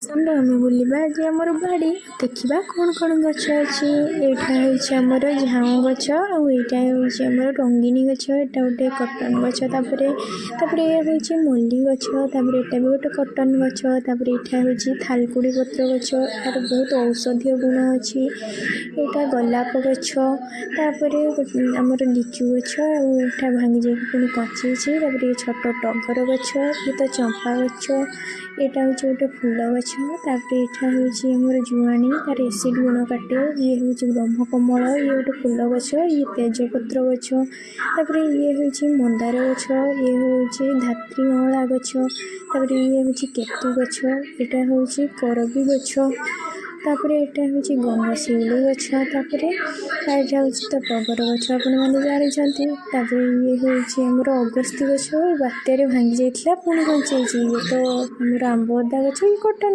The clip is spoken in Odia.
ଆସନ୍ତୁ, ଆମେ ବୁଲିବା ଆଜି ଆମର ବାଡ଼ି। ଦେଖିବା କ'ଣ କ'ଣ ଗଛ ଅଛି। ଏଇଟା ହେଉଛି ଆମର ଝାଉଁ ଗଛ, ଆଉ ଏଇଟା ହେଉଛି ଆମର ରଙ୍ଗିନୀ ଗଛ। ଏଇଟା ଗୋଟେ କଟନ ଗଛ। ତାପରେ ଇଏ ହେଉଛି ମଲ୍ଲି ଗଛ। ତାପରେ ଏଇଟା ବି ଗୋଟେ କଟନ ଗଛ। ତାପରେ ଏଇଟା ହେଉଛି ଥାଲକୁଡ଼ି ପତ୍ର ଗଛ। ଏହାର ବହୁତ ଔଷଧୀୟ ଗୁଣ ଅଛି। ଏଇଟା ଗୋଲାପ ଗଛ। ତାପରେ ଆମର ଲିଚୁ ଗଛ, ଆଉ ଏଇଟା ଭାଙ୍ଗି ଯାଇକି ପୁଣି କଞ୍ଚେଇଛି। ତାପରେ ଏ ଛୋଟ ଟଗର ଗଛ। ଇଏ ତ ଚମ୍ପା ଗଛ। ଏଇଟା ହେଉଛି ଗୋଟେ ଫୁଲ ଗଛ। ତାପରେ ଏଇଟା ହେଉଛି ଆମର ଜୁଆଣି, ତାର ଏସିଡ଼ ଗୁଣ କାଟେ। ଇଏ ହେଉଛି ବ୍ରହ୍ମକମଳ। ଇଏ ଗୋଟେ ଫୁଲ ଗଛ। ଇଏ ତେଜପତ୍ର ଗଛ। ତାପରେ ଇଏ ହେଉଛି ମନ୍ଦାର ଗଛ। ଇଏ ହେଉଛି ଧାତ୍ରୀ ଅଁଳା ଗଛ। ତାପରେ ଇଏ ହେଉଛି କେତୁ ଗଛ। ଏଇଟା ହେଉଛି କରବି ଗଛ। ତାପରେ ଏଇଟା ହେଉଛି ଗଙ୍ଗଶିଉଳି ଗଛ। ତାପରେ ଏଇଟା ହେଉଛି ତ ଟଗର ଗଛ, ଆପଣମାନେ ଜାଣିଛନ୍ତି। ତାପରେ ଇଏ ହେଉଛି ଆମର ଅଗସ୍ତି ଗଛ। ବାତ୍ୟାରେ ଭାଙ୍ଗି ଯାଇଥିଲା, ପୁଣି ବଞ୍ଚେଇଛି। ଇଏ ତ ଆମର ଆମ୍ବ ଅଦା ଗଛ, ଇଏ କଟନ